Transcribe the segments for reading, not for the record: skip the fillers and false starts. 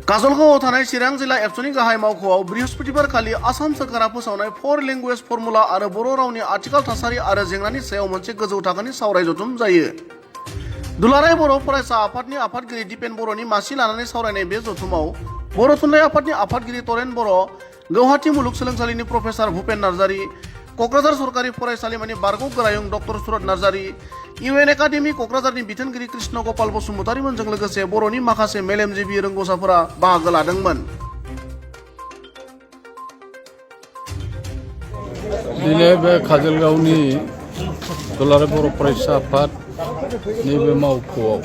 काजलगावआव थानाय चिरां जिल्ला एबसुनि गाहाय मावख'आव बृहस्पतिबार खालि आसाम सोरखारा फोसावनाय 4 लेंगुवेज फर्मुला आरो बर' रावनि आथिखाल थासारि आरो जेंनानि सायाव मोनसे गोजौ थाखोनि सावराय जथुम जायो। दुलाराय बर' फरायसा आफादनि आफादगिरि दिपेन बर'नि मासि लानानै सावरायनाय बे जथुमाव बर' थुनलाइ आफादनि आफादगिरि तरेन बर', गौहाटी मुलुगसोलोंसालिनि प्रफेसार भुपेन नार्जारी, क'क्राझार सरकारि फरायसालिमानि बारग' गोरायुं डक्टर सुरत नार्जारी, इउएन एकाडेमि क'क्राझारनि बिथोनगिरि कृष्ण गपाल बसुमतारीमोनजों लोगोसे बर'नि माखासे मेलेमजिबि रोंग'साफोरा बाहागो लादोंमोन। दिनै बे काजलगावनि दुलाराय बर' फरायसा आफादनि बे मावख'आव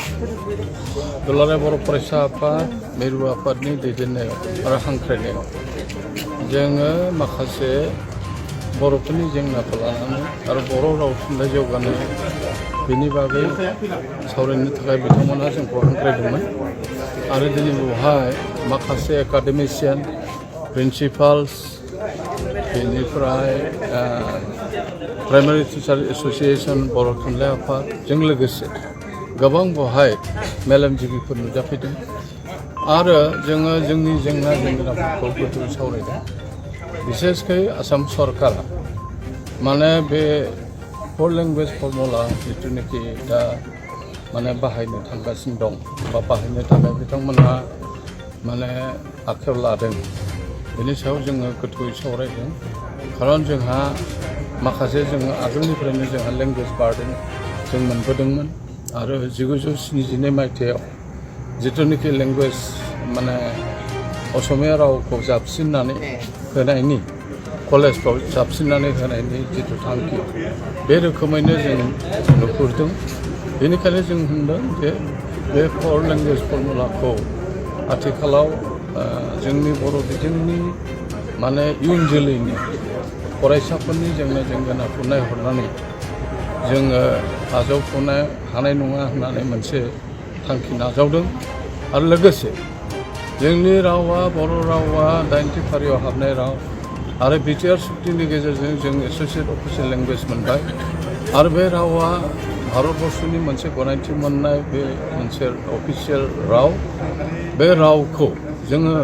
दुलाराय बर' फरायसा आफाद मिरु आफादनि दैदेननायाव आरो हांख्रायनायाव जोङो माखासे बर'फोरनि जेंनाखौ लानानै आरो बर' राव थुनलाइ जौगानाय बेनि बागै सावरायनो थाखाय बिथांमोनहा जोंखौ हांख्रायदोंमोन आरो दिनै बेवहाय माखासे एकाडेमिशियान, प्रिन्सिपाल्स, बेनिफ्राय प्राइमारि टिचार एस'सिएसन बर' थुनलाइ आफादजों लोगोसे गोबां बेवहाय मेलेमजिबिफोर नुजाफैदों आरो जोङो जोंनि जेंना जेंनाफोरखौ गोथौयै सावरायदों। बिसेसकै आसाम सरकारा माने बे 4 लेंगुवेज फर्मुला जिथुनाखि दा माने बाहायनो थांगासिनो दं बा बाहायनो थाखाय बिथांमोनहा माने आखायाव लादों बेनि सायाव जोङो गोथौयै सावरायदों। खारन जोंहा माखासे जोङो आगोलनिफ्रायनो जोंहा लेंगुवेज बार्डेन जों मोनबोदोंमोन आरो 1972 मायथाइयाव जिथुनाखि लेंगुवेज माने असमिया रावखौ जाबसिननानै होनायनि कलेजफ्राव जाबसिननानै होनायनि जिथु थांखि बे रोखोमैनो जों नुहुरदों। बेनिखायनो जों होनदों जे बे 4 लेंगुवेज फर्मुलाखौ आथिखालाव जोंनि बर' बिजोंनि माने इयुन जोलैनि फरायसाफोरनि जेंना जेंगोनाखौ नायहरनानै जोङो आजावख'नो हानाय नङा होननानै मोनसे थांखि नाजावदों आरो लोगोसे जोंनि रावा बर' रावा 80 फारियाव हाबनाय राव आरो बिटिआर सुक्तिनि गेजेरजों जों एस'सियेट अफिसियेल लेंगुवेज मोनबाय आरो बे रावा भारतबर्षनि मोनसे गनायथि मोननाय बे मोनसे अफिसियेल राव। बे रावखौ जोङो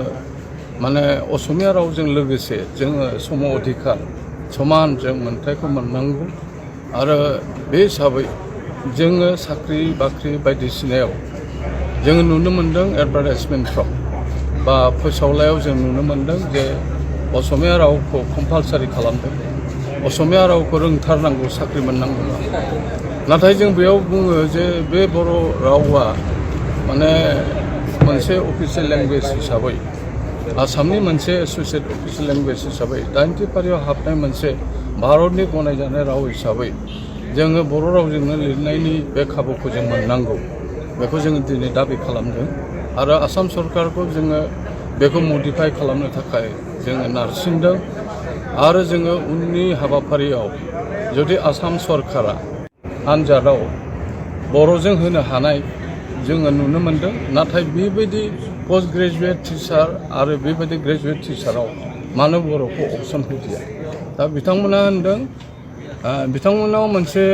माने असमिया रावजों लोगोसे जोङो सम अधिकार समान जों मोनथायखौ मोननांगौ आरो बे हिसाबै जोङो साख्रि बाख्रि बायदिसिनायाव जोङो नुनो मोन्दों एडभार्टाइजमेन्टफ्राव बा फोसावलायाव जों नुनो मोन्दों जे असमिया रावखौ कम्पालसारि खालामदों, असमिया रावखौ रोंथारनांगौ साख्रि मोननांगौबा। नाथाय जों बेयाव बुङो जे बे बर' रावा माने मोनसे अफिसियेल लेंगुवेज हिसाबै आसामनि मोनसे एस'सियेट अफिसियेल लेंगुवेज हिसाबै 80 फारियाव हाबनाय मोनसे भारतनि गनायजानाय राव हिसाबै जोङो बर' रावजोंनो लिरनायनि बे खाबुखौ जों मोननांगौ बेखौ जोङो दिनै दाबि खालामदों आरो आसाम सरकारखौ जोङो बेखौ मडिफाइ खालामनो थाखाय जोङो नारसिनदों आरो जोङो उननि हाबाफारियाव जुदि आसाम सरकारा आनजादाव बर'जों होनो हानाय जोङो नुनो मोन्दों। नाथाय बेबायदि पस्ट ग्रेजुवेट टिचार आरो बेबायदि ग्रेजुवेट टिचाराव मानो बर'खौ अपसन होदिया? दा बिथांमोना होनदों बिथांमोनाव मोनसे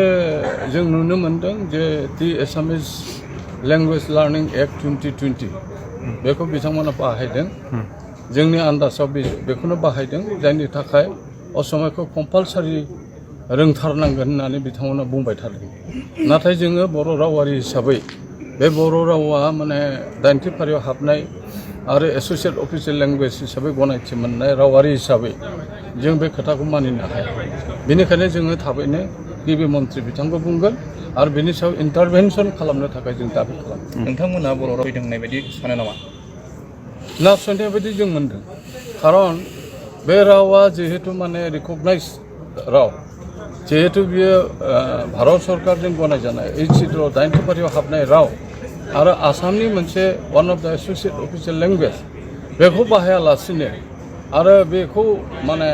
जों नुनो मोन्दों जे दि एसामिस लेंगुवेज लार्निं एक्ट 2020 बेखौ बिथांमोना बाहायदों। जोंनि आन्दाजाव बेखौनो बाहायदों जायनि थाखाय असमियाखौ कम्पालसारि रोंथारनांगोन होननानै बिथांमोना बुंबाय थादों। नाथाय जोङो बर' रावारि हिसाबै बे बर' रावा माने 80 फारियाव हाबनाय आरो एस'सियेट अफिसियेल लेंगुवेज हिसाबै गनायथि मोननाय रावारि हिसाबै जों बे खोथाखौ मानिनो हाया। बेनिखायनो जोङो थाबैनो गिबि मन्थ्रि बिथांखौ बुंगोन आरो बेनि सायाव इन्टारभेनसन खालामनो थाखाय जों दाबि खालामो। नोंथांमोनहा बर' राव फैदोंनाय बायदि सानो नामा? नासयनाय बायदि जों मोनदों। खारन बे रावा जिहेतु माने रिकगनाइज राव, जिहेतु बियो भारत सरकारजों गनायजानाय HCD 80 फारियाव हाबनाय राव आरो आसामनि मोनसे वान अफ द एस'सियेट अफिसियेल लेंगुवेज बेखौ बाहायालासिनो आरो बेखौ माने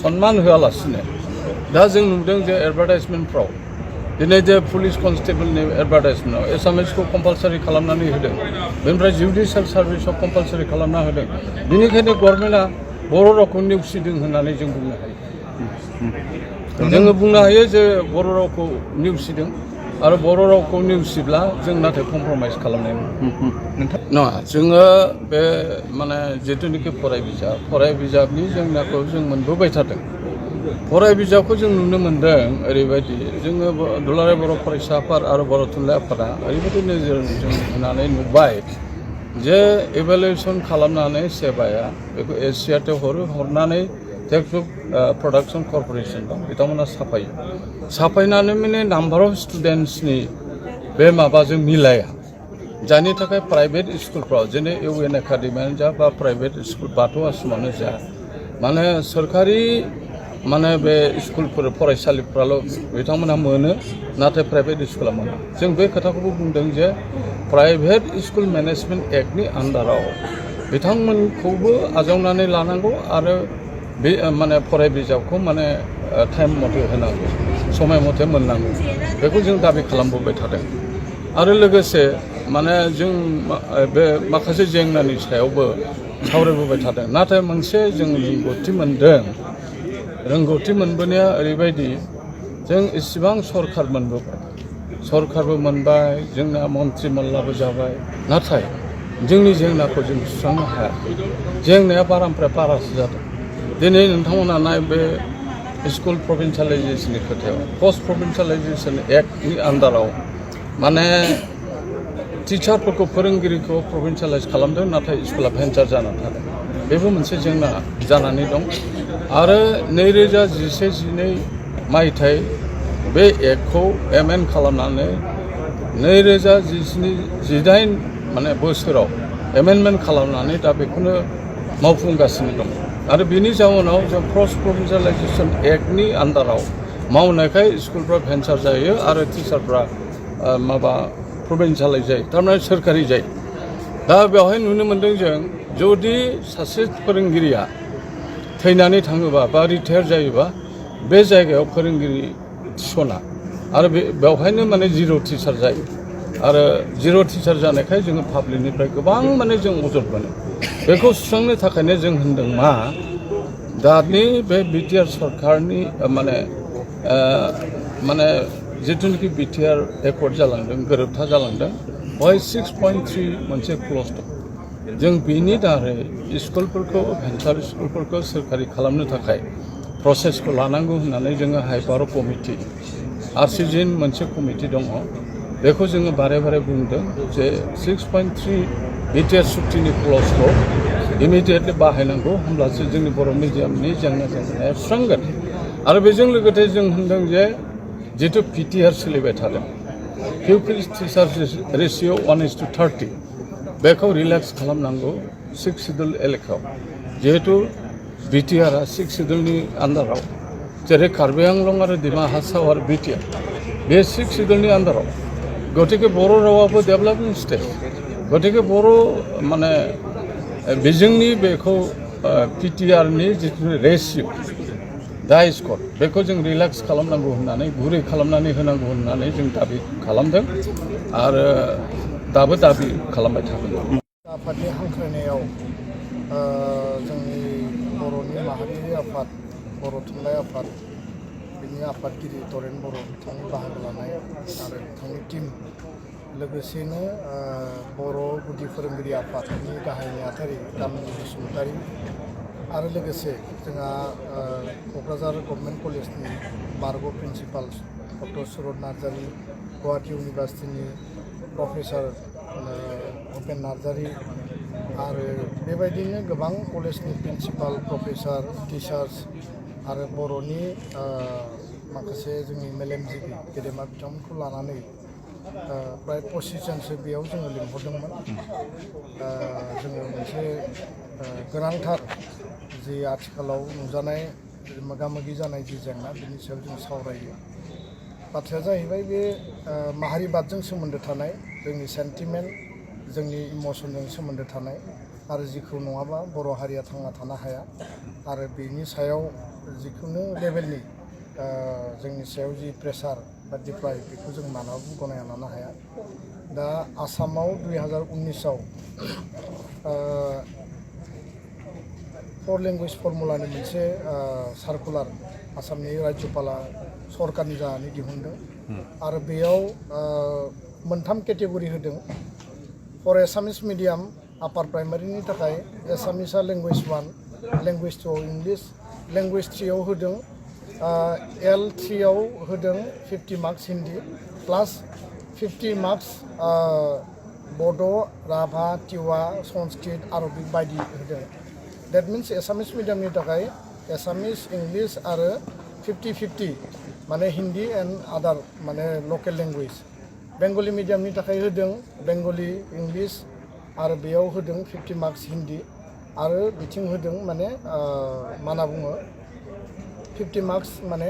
सनमान होआलासिनो दा जों नुदों जे एडभार्टाइजमेन्टफ्राव दिनै जे पुलिस कनस्टेबलनि एडभार्टाइजमेन्टआव एसामिसखौ कम्पालसारि खालामनानै होदों, बेनिफ्राय जुडिसियेल सार्भिसाव कम्पालसारि खालामना होदों। बेनिखायनो गभर्नमेन्टआ बर' रावखौ नेवसिदों होननानै जों बुंनो हायो। जोङो बुंनो हायो जे बर' रावखौ नेवसिदों आरो बर' रावखौ नेवसिब्ला जों नाथाय कमप्रमाइज खालामनाय नङा जोङो बे माने जिथुनिखि फराय बिजाबनि जेंनाखौ जों मोनबोबाय थादों फराय बिजाबखौ जों नुनो मोन्दों ओरैबायदि जोङो दुलाराय बर' फरायसा आफाद आरो बर' थुनलाइ आफादा ओरैबायदि नोजोरजों होनानै नुबाय जे इभेलुएसन खालामनानै सेबाया बेखौ एसियाटे हरनानै टेक्सटबुक प्रडाक्शन कर्प'रेसन दं बिथांमोना साफायनानै माने नाम्बार अफ स्टुडेन्ट्सनि बे माबाजों मिलाया जायनि थाखाय प्राइभेट स्कुलफ्राव जेरै इउएन एकाडेमियानो जा बा प्राइभेट स्कुल बाथौ आश्रमानो जा माने सोरखारि माने बे स्कुलफोर फरायसालिफ्राल' बिथांमोनहा मोनो नाथाय प्राइभेट स्कुला मोना जों बे खोथाखौबो बुंदों जे प्राइभेट स्कुल मेनेजमेन्ट एक्टनि आन्डाराव बिथांमोनखौबो आजावनानै लानांगौ आरो बे माने फराय बिजाबखौ माने टाइम मथे होनांगौ समय मथे मोननांगौ बेखौ जों दाबि खालामबोबाय थादों आरो लोगोसे माने जों बे माखासे जेंनानि सायावबो सावरायबोबाय थादों नाथाय मोनसे जों रोंगौथि मोनबोनाया ओरैबायदि जों इसिबां सरखारबो मोनबाय जोंना मन्त्रि मल्लाबो जाबाय नाथाय जोंनि जेंनाखौ जों सुस्रांनो हायाखै जेंनाया बारानिफ्राय बारासो जादों दिनै नोंथांमोना नाय बे स्कुल प्रभिन्सियेलाइजेसननि खोथायाव पस्ट प्रभिन्सियेलाइजेसन एक्टनि आन्डाराव माने टिचारफोरखौ फोरोंगिरिखौ प्रभिन्सियेलाइज खालामदों नाथाय स्कुला भेन्चार जानानै थादों बेबो मोनसे जेंना जानानै दं आरो 2011-12 मायथाइ बे एक्टखौ एमेन्ड खालामनानै 2017-18 माने बोसोराव एमेन्डमेन्ट खालामनानै दा बेखौनो मावफुंगासिनो दं आरो बिनि जाउनाव जों पस्ट प्रभिन्सियेलाइजेसन एक्टनि आन्डाराव मावनायखाय स्कुलफ्रा भेन्चार जायो आरो टिचारफ्रा माबा प्रभिन्सियेलाइज जायो थारमाने सोरखारि जायो दा बेवहाय नुनो मोन्दों जों जुदि सासे फोरोंगिरिया थैनानै थाङोबा बा रिटायार जायोबा बे जायगायाव फोरोंगिरि थिसना आरो बेवहायनो माने जिर' टिचार जायो आरो जिर' टिचार जानायखाय जोङो पाब्लिकनिफ्राय गोबां माने जों अजद मोनो बेखौ सुस्रांनो थाखायनो जों होनदों मा दानि बे बिटिआर सरकारनि माने जिथुनिखि बिटिआर एकर्ड जालांदों गोरोबथा जालांदों बेवहाय 6.3 मोनसे क्लज दं जों बिनि दारै स्कुलफोरखौ भेन्चार स्कुलफोरखौ सोरखारि खालामनो थाखाय प्रसेसखौ लानांगौ होननानै जोङो हाइपार कमिटि आरसिजिन मोनसे कमिटि दङ बेखौ जोङो बारे बुंदों जे 6.3 बिटिआर सुक्तिनि क्लजखौ इमिडियेटलि बाहायनांगौ होमब्लासो जोंनि बर' मिडियामनि जेंनाया सुस्रांगोन आरो बेजों लोगोसे जों होनदों जे जिथु पिटिआर सोलिबाय थादों पिउपिल टिचार रेसिय' 1:30 बेखौ रिलेक्स खालामनांगौ 6 सिडुल एलेकायाव जिहेतु बिटिआरआ 6 सिडुलनि आन्डाराव जेरै कार्बि आंलं आरो डिमा हासाव आरो बिटिआर बे 6 सिडुलनि आन्डाराव गतिके बर' रावाबो डेभेलपमेन्ट स्टेज गतिके बर' माने बिजोंनि बेखौ पिटिआरनि जिथु रेसिय' दाइ स्कर बेखौ जों रिलेक्स खालामनांगौ होननानै गुरै खालामनानै होनांगौ होननानै जों दाबि खालामदों आरो दाबो दाबि खालामबाय थागोन आफादनि हांख्रायनायाव जोंनि बर'नि माहारियारि आफाद बर' थुनलाइ आफाद बिनि आफादगिरि दरेन बर' बिथांनि बाहागो लानाय आरो बिथांनि टीम लोगोसेनो बर' गुदि फोरोंगिरि आफादनि गाहाय नेहाथारि गामिनि बसुमतारी आरो लोगोसे जोंहा क'क्राझार गभर्नमेन्ट कलेजनि बारग' प्रिन्सिपाल डक्टर सुरत नार्जारी गुवाहाटी इउनिभार्सिटिनि प्रफेसर भुपेन नार्जारी आरो बेबायदिनो गोबां कलेजनि प्रिन्सिपाल प्रफेसर टिचार्स आरो बर'नि माखासे जोंनि मेलेमजिबि गेदेमा बिथांमोनखौ लानानै प्राय 25 जनसो बेयाव जोङो लिंहरदोंमोन जोङो मोनसे गोनांथार जि आथिखालाव नुजानाय मोगा मोगि जानाय जि जेंना बिनि सायाव जों सावरायो बाथ्राया जाहैबाय बे माहारिबादजों सोमोन्दो थानाय जोंनि सेन्टिमेन्ट जोंनि इमसनजों सोमोन्दो थानाय आरो जिखौ नङाबा बर' हारिया थांना थानो हाया आरो बेनि सायाव जिखुनु लेभेलनि जोंनि सायाव जि प्रेसार बा डिप्राइ बेखौ जों मालाबाबो गनायना लानो हाया दा आसामाव 2019आव 4 लेंगुवेज फर्मुलानि मोनसे सार्कुलार आसामनि राज्यपाला सरकारनि जानानै दिहुनदों आरो बेयाव मोनथाम केटेगरि होदों फर एसामिस मिडियाम आपार प्राइमारिनि थाखाय एसामिसआ लेंगुवेज 1 लेंगुवेज 2 इंलिश लेंगुवेज 3 आव होदों L3 आव होदों 50 मार्क्स हिंदी प्लास 50 मार्क्स बड' राभा टिवा संस्कृत आरबिक बायदि होदों डेट मिन्स एसामिस मिडियामनि थाखाय एसामिस इंलिश आरो 50-50 माने हिंदी एंड आदार माने लकेल लैंग्वेज बेंगली मिडियामनि थाखाय होदों बेंगली इंलिश आरो बेयाव होदों 50 मार्क्स हिंदी आरो बिथिं होदों माने मा होनना बुङो 50 मार्क्स माने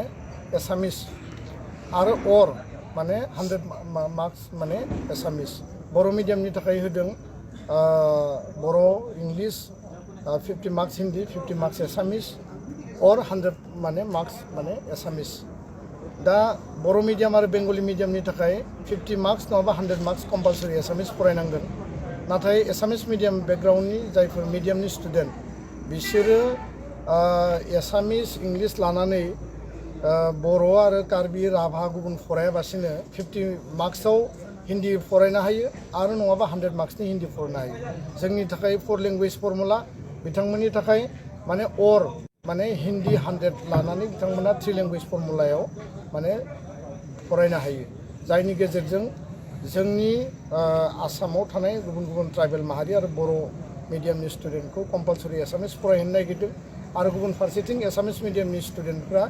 एसामिस आरो और माने 100 मार्क्स माने एसामिस बर' मिडियामनि थाखाय होदों बर' इंलिश 50 मार्क्स हिंदी 50 मार्क्स एसामिस और 100 माने मार्क्स माने एसामिस दा बर' मिडियाम आरो बेंगली मिडियामनि थाखाय 50 मार्क्स नङाबा 100 मार्क्स कम्पालसरि एसामिस फरायनांगोन नाथाय एसामिस मिडियाम बेकग्राउन्डनि जायफोर मिडियामनि स्टुडेन्ट बिसोरो एसामिस इंलिश लानानै बर' आरो कार्बि राभा गुबुन फरायाबासिनो 50 मार्क्सआव हिंदी फरायनो हायो आरो नङाबा 100 मार्क्सनि हिंदी फरायनो हायो जोंनि थाखाय फर लेंगुवेज फर्मुला बिथांमोननि थाखाय माने और माने हिंदी 100 लानानै बिथांमोना 3 लेंगुवेज फर्मुलायाव माने फरायनो हायो जायनि गेजेरजों जोंनि आसामाव थानाय गुबुन गुबुन ट्राइबेल माहारि आरो बर' मिडियामनि स्टुडेन्टखौ कम्पालसरि एसामिस फरायहोनो नागिरदों आरो गुबुन फारसेथिं एसामिस मिडियामनि स्टुडेन्टफ्रा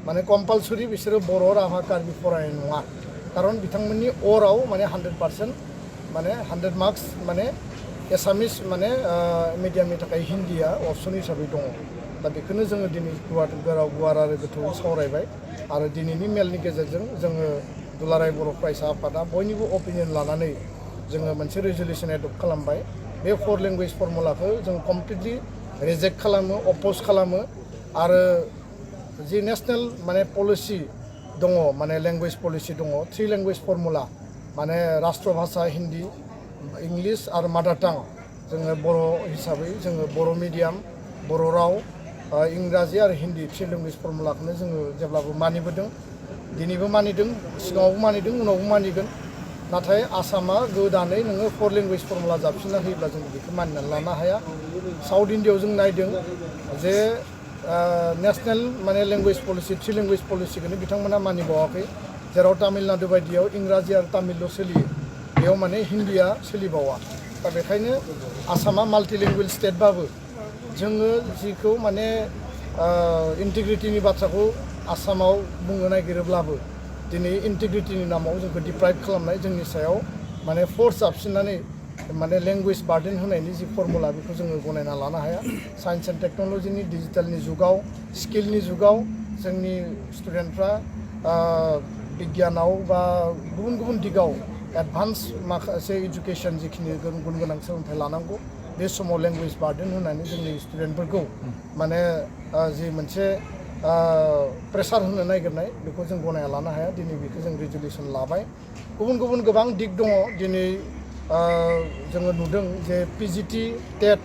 माने कम्पालसरि बिसोरो बर' राभा कार्बि फरायनाय नङा खारन बिथांमोननि अराव माने 100% माने 100 मार्क्स माने एसामिस माने मिडियामनि थाखाय हिन्दीया अपसन हिसाबै दङ दा बेखौनो जोङो दिनै गुवार आरो गोथौवै सावरायबाय आरो दिनैनि मेलनि गेजेरजों जोङो दुलाराय बर' फरायसा आफादा बयनिबो अपिनियन लानानै जोङो मोनसे रेजुलेसन एडप्ट खालामबाय बे फर लेंगुवेज फर्मुलाखौ जों कमप्लिटलि रिजेक्ट खालामो अपोज खालामो आरो जि नेशनेल माने पलिसि दङ माने लेंगुवेज पलिसि दङ 3 लेंगुवेज फर्मुला माने राष्ट्र भाषा हिन्दी इंलिश आरो मादार टां जोङो बर' हिसाबै जोङो बर' मिडियाम बर' राव इंराजि आरो हिन्दी 3 लेंगुवेज फर्मुलाखौनो जोङो जेब्लाबो मानिबोदों दिनैबो मानिदों सिगाङावबो मानिदों उनावबो मानिगोन नाथाय आसामा गोदानै नोङो 4 लेंगुवेज फर्मुला जाबसिनना होयोब्ला जों बेखौ मानिनानै लानो हाया साउथ इन्डियायाव जों नायदों जे नेशनेल माने लेंगुवेज पलिसि 3 लेंगुवेज पलिसिखौनो बिथांमोना मानिबावाखै जेराव तामिलनाडु बायदियाव इंराजि आरो तामिलल' सोलियो बेयाव माने हिन्दीया सोलिबावा दा बेखायनो आसामा माल्टिलिंगुवेल स्टेटबाबो जोङो जिखौ माने इन्टिग्रिटिनि बाथ्राखौ आसामाव बुंनो नागिरोब्लाबो दिनै इन्टिग्रिटिनि नामाव जोंखौ डिप्राइभ खालामनाय जोंनि सायाव माने फोर्स जाबसिननानै माने लेंगुवेज बार्डेन होनायनि जि फर्मुला बेखौ जोङो गनायना लानो हाया साइन्स एन्ड टेक्न'लजिनि डिजिटेलनि जुगाव स्किलनि जुगाव जोंनि स्टुडेन्टफ्रा बिगियानाव बा गुबुन गुबुन दिगाव एडभान्स माखासे इडुकेसन जिखिनि गुन गोनां सोलोंथाइ लानांगौ बे समाव लेंगुवेज बार्डेन होनानै जोंनि स्टुडेन्टफोरखौ माने जि मोनसे प्रेसार होनो नागिरनाय बेखौ जों गनायना लानो हाया दिनै बेखौ जों रेजुलेसन लाबाय गुबुन गुबुन गोबां दिग दङ दिनै जोङो नुदों जे पिजिटि टेट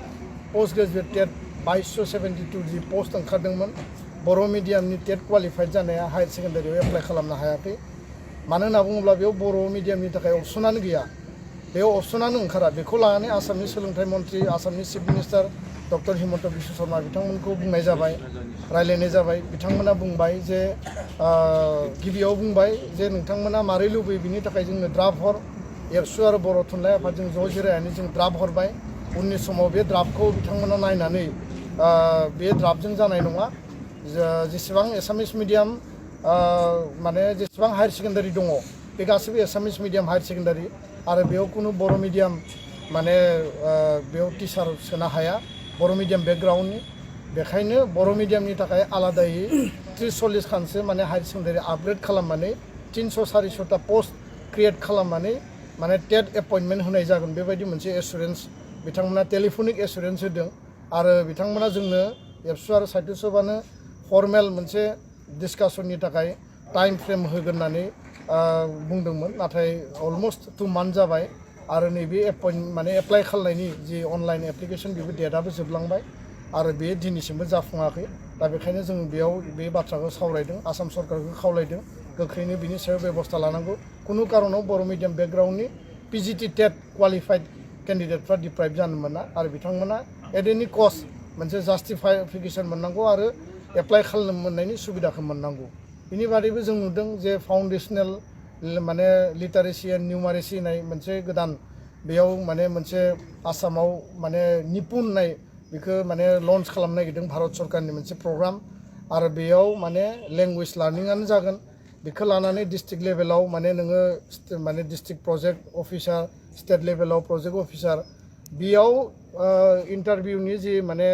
पोस्ट ग्रेजुवेट टेट 2272 जि पोस्ट ओंखारदोंमोन बर' मिडियामनि टेट क्वालिफाइड जानाया हायार सेकेन्डारियाव एप्लाइ खालामनो हायाखै मानो होनना बुङोब्ला बेयाव बर' मिडियामनि थाखाय अपसनानो गैया बेयाव अपसनानो ओंखारा बेखौ लानानै आसामनि सोलोंथाइ मन्त्रि आसामनि chief minister doctor Himanta Biswa Sharma बिथांमोनखौ बुंनाय जाबाय रायलायनाय जाबाय बिथांमोना बुंबाय जे गिबियाव बुंबाय जे नोंथांमोना मारै लुबैयो बिनि थाखाय जोंनो ड्राफ्ट हर एबसु आरो बर' थुनलाइ आफादजों ज' जिरायनानै जों ड्राफ्ट हरबाय उननि समाव बे ड्राफ्टखौ बिथांमोना नायनानै बे ड्राफ्टजों जानाय नङा जेसेबां एसामिस मिडियाम माने जेसेबां हायार सेकेन्डारि दङ बे गासैबो एसामिस मिडियाम हायार सेकेन्डारि आरो बेयाव कुनु बर' मिडियाम माने बेयाव टिचार सोनो हाया बर' मिडियाम बेकग्राउन्डनि बेखायनो बर' मिडियामनि थाखाय आलादायै 30-40 खानसो माने हायार सेकेन्डारि आपग्रेड खालामनानै 300-400टा पस्ट क्रिएट खालामनानै माने टेट एपइन्टमेन्ट होनाय जागोन बेबायदि मोनसे एसुरेन्स बिथांमोना टेलिफनिक एसुरेन्स होदों आरो बिथांमोना जोंनो एबसु आरो साहित्य सभानो फर्मेल मोनसे डिसकासननि थाखाय टाइम फ्रेम होगोन होननानै बुंदोंमोन नाथाय अलमस्ट 2 मान्थ जाबाय आरो नैबे माने एप्लाइ खालामनायनि जि अनलाइन एप्लिकेसन बेबो डेटआबो जोबलांबाय आरो बे दिनैसिमबो जाफुङाखै दा बेखायनो जों बेयाव बे बाथ्राखौ सावरायदों आसाम सरकारखौ खावलायदों गोख्रैनो बिनि सायाव बेबस्था लानांगौ कुनु कारनाव बर' मिडियाम बेकग्राउन्डनि पिजिटि टेट क्वालिफाइड केन्डिडेटफ्रा डिप्राइभ जानो मोना आरो बिथांमोना एट एनि कस्ट मोनसे जास्टिफिकेसन मोननांगौ आरो एप्लाइ खालामनो मोननायनि सुबिदाखौ मोननांगौ बिनि बादैबो जों नुदों जे फाउन्डेसनेल माने लिटारेसि एन्ड निउमारेसि होननाय मोनसे गोदान बेयाव माने मोनसे आसामाव माने निपुन होननाय बेखौ माने लन्च खालामनो नागिरदों भारत सरकारनि मोनसे प्रग्राम आरो बेयाव माने लेंगुवेज लार्निंआनो जागोन बेखौ लानानै डिस्ट्रिक्ट लेभेलाव माने नोङो माने डिस्ट्रिक्ट प्रजेक्ट अफिसार स्टेट लेभेलाव प्रजेक्ट अफिसार बेयाव इन्टारभिउनि जि माने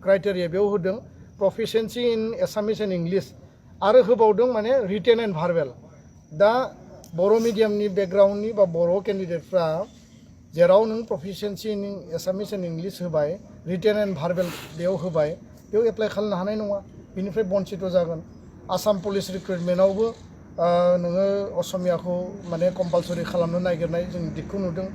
क्राइटेरिया बेयाव होदों प्रफिसियेन्सि इन एसामिस एन्ड इंलिश आरो होबावदों माने रिटेन एन्ड भार्बेल दा बर' मिडियामनि बेकग्राउन्डनि बा बर' केन्डिडेटफ्रा जेराव नों प्रफिसियेन्सि इन एसामिस एन्ड इंलिश होबाय रिटेन एन्ड भार्बेल बेयाव होबाय बेयाव एप्लाइ खालामनो हानाय नङा बिनिफ्राय बन्सित जागोन आसाम पुलिस रिक्रुटमेन्टआवबो नोङो असमियाखौ माने कम्पालसरि खालामनो नागिरनाय जों दिगखौ नुदों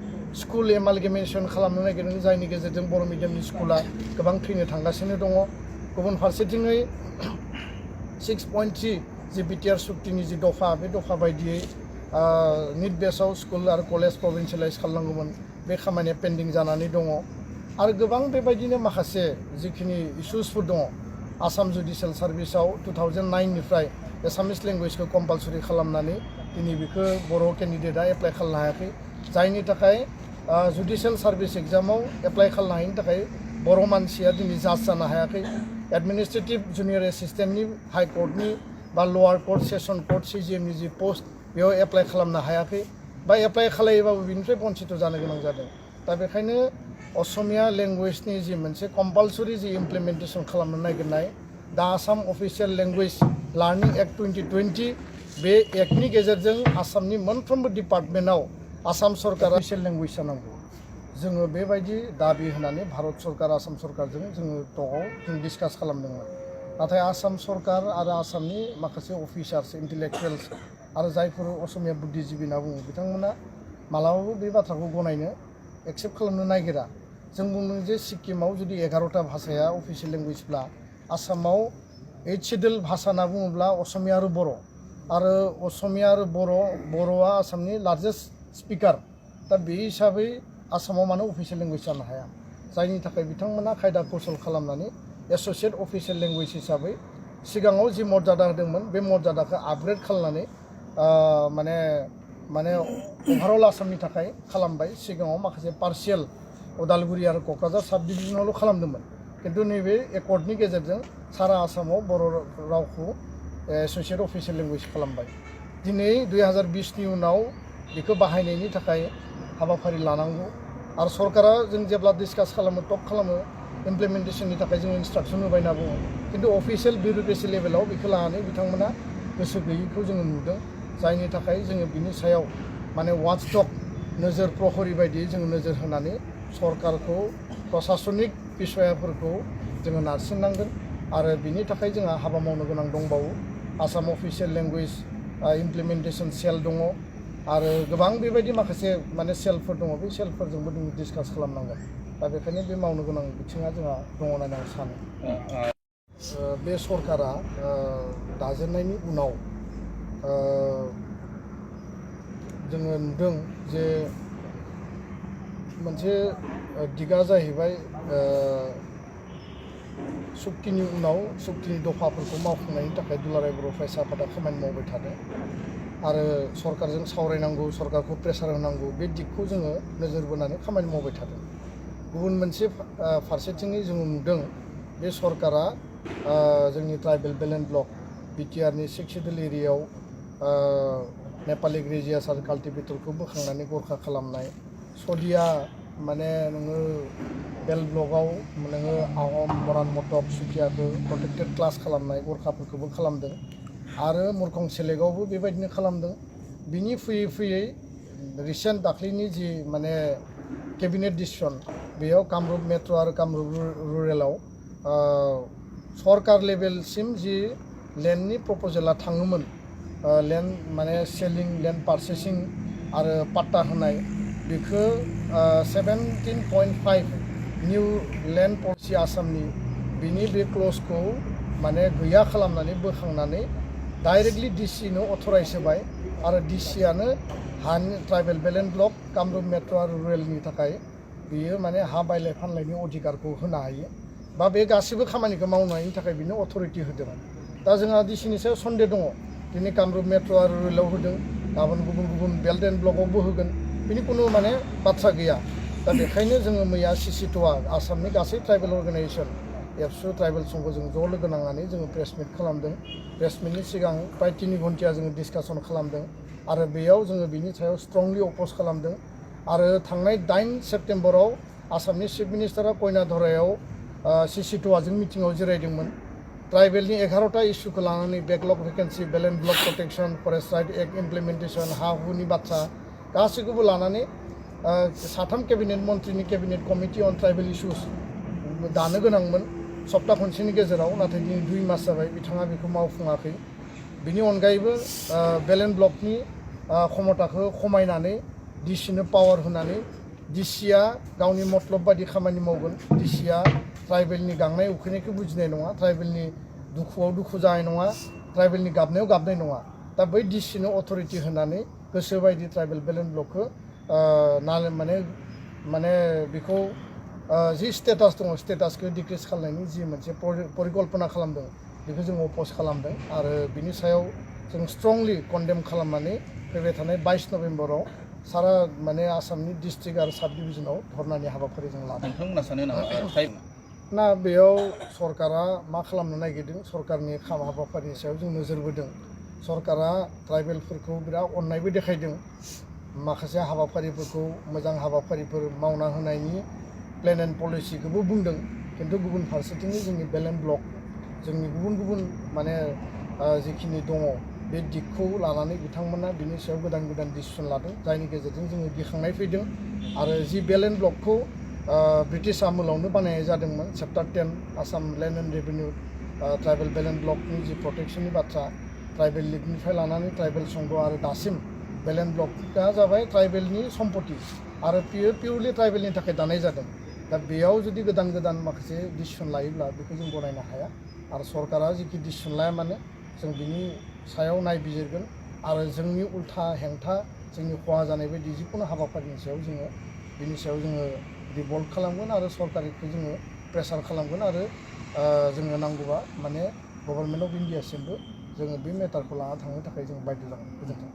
स्कुल एमालगेमेसन खालामनो नागिरदों जायनि गेजेरजों बर' मिडियामनि स्कुला गोबां थैनो थांगासिनो दङ गुबुन फारसेथिङै 6.3 जि बिटिआर सुक्तिनि जि दफा बे दफा बायदियै निट बेसाव स्कुल आरो कलेज प्रभिन्सियेलाइज खालामनांगौमोन बे खामानिया पेन्डिं जानानै दङ आरो गोबां बेबायदिनो माखासे जिखिनि इस्युसफोर दङ आसाम जुडिसियेल सार्भिसाव 2009 निफ्राय एसामिस लेंगुवेजखौ कम्पालसरि खालामनानै दिनै बेखौ बर' केन्डिडेटआ एप्लाइ खालामनो हायाखै जायनि थाखाय जुडिसियेल सार्भिस एग्जामाव एप्लाइ खालामनो हायिनि थाखाय बर' मानसिया दिनै जाज जानो हायाखै एडमिनिस्ट्रेटिभ जुनियर एसिस्टेन्टनि हाइ कर्टनि बा लवार कर्ट सेसन कर्ट सिजिएमनि जि पस्ट बेयाव एप्लाइ खालामनो हायाखै बा एप्लाइ खालायोबाबो बिनिफ्राय बन्सित जानो गोनां जादों दा बेखायनो असमिया लेंगुवेजनि जि मोनसे कम्पालसरि जि इमप्लिमेन्टेसन खालामनो नागिरनाय दा Assam official language learning act 2020 बे एक्टनि गेजेरजों आसामनि मोनफ्रोमबो डिपार्टमेन्टआव आसाम सरकारा अफिसियेल लेंगुवेज जानांगौ जोङो बेबायदि दाबि होनानै भारत सरकार आसाम सरकारजों जोङो टकआव जों डिसकास खालामदोंमोन नाथाय आसाम सरकार आरो आसामनि माखासे अफिसार्स इन्टेलेक्चुवेल्स आरो जायफोर असमिया बुद्धिजिबि होनना बुङो बिथांमोना मालाबाबो बे बाथ्राखौ गनायनो एक्सेप्ट खालामनो नागिरा जों बुंदों जे सिक्किमाव जुदि 11टा भाषाया अफिसियेल लेंगुवेजब्ला आसामाव 8 सिडुल भाषा होनना बुङोब्ला असमिया आरो असमिया आरो बर'आ आसामनि लार्जेस्ट स्पिकार दा बे हिसाबै आसामाव मानो अफिसियेल लेंगुवेज जानो हाया जायनि थाखाय बिथांमोना खायदा कौशल खालामनानै एस'सियेट अफिसियेल लेंगुवेज हिसाबै सिगाङाव जि मर्यादा होदोंमोन बे मर्यादाखौ आपग्रेड खालामनानै माने ओभारअल आसामनि थाखाय खालामबाय सिगाङाव माखासे पार्शियेल उदालगुरि आरो क'क्राझार साब डिभिजनावल' खालामदोंमोन किन्तु नैबे एकर्डनि गेजेरजों सारा आसामाव बर' रावखौ एस'सियेट अफिसियेल लेंगुवेज खालामबाय दिनै 2020नि उनाव बेखौ बाहायनायनि थाखाय हाबाफारि लानांगौ आरो सरकारा जों जेब्ला डिसकास खालामो टक खालामो इमप्लिमेन्टेसननि थाखाय जों इन्सट्राक्सन होबाय होनना बुङो किन्तु अफिसियेल बिउर'क्रेसि लेभेलाव बेखौ लानानै बिथांमोना गोसो गैयैखौ जोङो नुदों जायनि थाखाय जोङो बिनि सायाव माने वाचडग नोजोर प्रहरी बायदियै जोङो नोजोर होनानै सरकारखौ प्रशासनिक बिसयाफोरखौ जोङो नारसिननांगोन आरो बिनि थाखाय जोंहा हाबा मावनो गोनां दंबावो आसाम अफिसियेल लेंगुवेज इमप्लिमेन्टेसन सेल दङ आरो गोबां बेबायदि माखासे माने सेलफोर दङ बे सेलफोरजोंबो जों डिसकास खालामनांगोन दा बेखायनो बे मावनो गोनां बिथिङा जोंहा दङ होननानै आं सानो बे सरकारा दाजेननायनि उनाव जोङो नुदों जे मोनसे दिगा जाहैबाय सुक्तिनि उनाव सुक्तिनि दफाफोरखौ मावफुंनायनि थाखाय दुलाराय बर' फरायसा आफादा खामानि मावबाय थादों आरो सरकारजों सावरायनांगौ सरकारखौ प्रेसार होनांगौ बे दिगखौ जोङो नोजोर बोनानै खामानि मावबाय थादों गुबुन मोनसे फारसेथिङै जोङो नुदों बे सरकारा जोंनि ट्राइबेल बेलेन्ड ब्लक बिटिआरनि 6 सिडुल एरियायाव नेपालि ग्रेजियास आरो काल्टिभेटरखौ बोखांनानै गरखा खालामनाय सदिया माने नोङो बेल ब्लकआव नोङो आहम मरान मटक सुखियाखौ प्रटेक्टेड क्लास खालामनाय गरखाफोरखौबो खालामदों आरो मुरखं सेलेगावबो बेबायदिनो खालामदों बिनि फैयै रिसेन्ट दाख्लैनि जि माने केबिनेट डिसिसन बेयाव कामरुप मेट्र' आरो कामरुप रुरेलाव सरकार लेभेलसिम जि लेन्डनि प्रप'जेला थाङोमोन लेन्ड माने सेलिं लेन्ड पार्चेसिं आरो पाट्टा होनाय बेखौ 17.5 निउ लेन्ड पलिसि आसामनि बिनि बे क्लजखौ माने गैया खालामनानै बोखांनानै डाइरेक्टलि डिसिनो अथराइज होबाय आरो डिसिआनो हानि tribal balance block Kamrup metro' आरो रुरेलनि थाखाय बियो माने हा बायलाय फानलायनि अधिकारखौ होनो हायो बा बे गासैबो खामानिखौ मावनायनि थाखाय बिनो अथरिटि होदों दा जोंहा डिसिनि सायाव सन्देह दङ दिनै कामरुप मेट्र' आरो रुरेलाव होदों गाबोन गुबुन गुबुन बेल्ट एन्ड ब्लकआवबो होगोन बिनि खुनु माने बाथ्रा गैया दा बेखायनो जोङो मैया सिसिट'आ आसामनि गासै ट्राइबेल अर्गानाइजेसन एबसु ट्राइबेल संघखौ जों ज' लोगो नांनानै जोङो प्रेस मिट खालामदों प्रेस मिटनि सिगां प्राय 3 घन्टा जोङो डिसकासन खालामदों आरो बेयाव जोङो बिनि सायाव स्ट्रंलि अपोज खालामदों आरो थांनाय 8 सेप्तेम्बराव आसामनि चिफ मिनिस्टारा कयनाधरायाव सिसिट'आजों मिटिङाव जिरायदोंमोन ट्राइबेलनि 11टा इस्युखौ लानानै backlog vacancy belts block protection forest right act implementation हा हुनि बाथ्रा गासैखौबो लानानै 3 केबिनेट मन्थ्रिनि cabinet committee on tribal issues दानो गोनांमोन सप्ता खनसेनि गेजेराव नाथाय दिनै 2 मास जाबाय बिथाङा बेखौ मावफुङाखै बिनि अनगायैबो बेलेन्स ब्लकनि क्षमताखौ खमायनानै डिसिनो पावार होनानै डिसिआ गावनि मतलब बायदि खामानि मावगोन डिसिआ ट्राइबेलनि गांनाय उखैनायखौ बुजिनाय नङा ट्राइबेलनि दुखुआव दुखु जानाय नङा ट्राइबेलनि गाबनायाव गाबनाय नङा दा बै डिसिनो अथरिटि होनानै गोसो बायदि ट्राइबेल बेलेन्स ब्लकखौ माने बेखौ जि स्टेटास दङ स्टेटासखौ डिक्रिज खालामनायनि जि मोनसे परिकल्पना खालामदों बेखौ जों अपोज खालामदों आरो बिनि सायाव जों स्ट्रंलि कन्डेम खालामनानै फैबाय थानाय 22 नभेम्बराव सारा माने आसामनि डिस्ट्रिक्ट आरो साब डिभिजनाव धरनानि हाबाफारि जों लादों नोंथांमोना सानो नामा ना बेयाव सरकारा मा खालामनो नागिरदों सरकारनि हाबाफारिनि सायाव जों नोजोर बोदों सरकारा ट्राइबेलफोरखौ बिराद अननायबो देखायदों माखासे हाबाफारिफोरखौ मोजां हाबाफारिफोर मावना होनायनि प्लेन एन्ड पलिसिखौबो बुंदों किन्तु गुबुन फारसेथिंनि जोंनि बेलेन्स ब्लक जोंनि गुबुन गुबुन माने जिखिनि दङ बे दिगखौ लानानै बिथांमोना बिनि सायाव गोदान गोदान डिसिसन लादों जायनि गेजेरजों जोङो गिखांनाय फैदों आरो जि बेलेन्स ब्लकखौ ब्रिटिश आमुलावनो बानायनाय जादोंमोन chapter 10 Assam land and revenue tribal belts ब्लकनि जि प्रटेक्शननि बाथ्रा ट्राइबेल लिगनिफ्राय लानानै ट्राइबेल संघ आरो दासिम बेलेन्स ब्लकआ जाबाय ट्राइबेलनि सम्पति आरो बियो पिउरलि ट्राइबेलनि थाखाय दानाय जादों दा बेयाव जुदि गोदान गोदान माखासे डिसिसन लायोब्ला बेखौ जों गनायनो हाया आरो सरकारा जिखि डिसिसन लाया मानो जों बिनि सायाव नायबिजिरगोन आरो जोंनि उल्था हेंथा जोंनि खहा जानाय बायदि जिखुनु हाबाफारिनि सायाव जोङो बिनि सायाव जोङो रिभल्ट खालामगोन आरो सरकारखौ जोङो प्रेसार खालामगोन आरो जोङो नांगौबा माने गभर्नमेन्ट अफ इन्डियासिमबो जोङो बे मेटारखौ लाना थांनो थाखाय जों बाध्य जागोन गोजोन्थों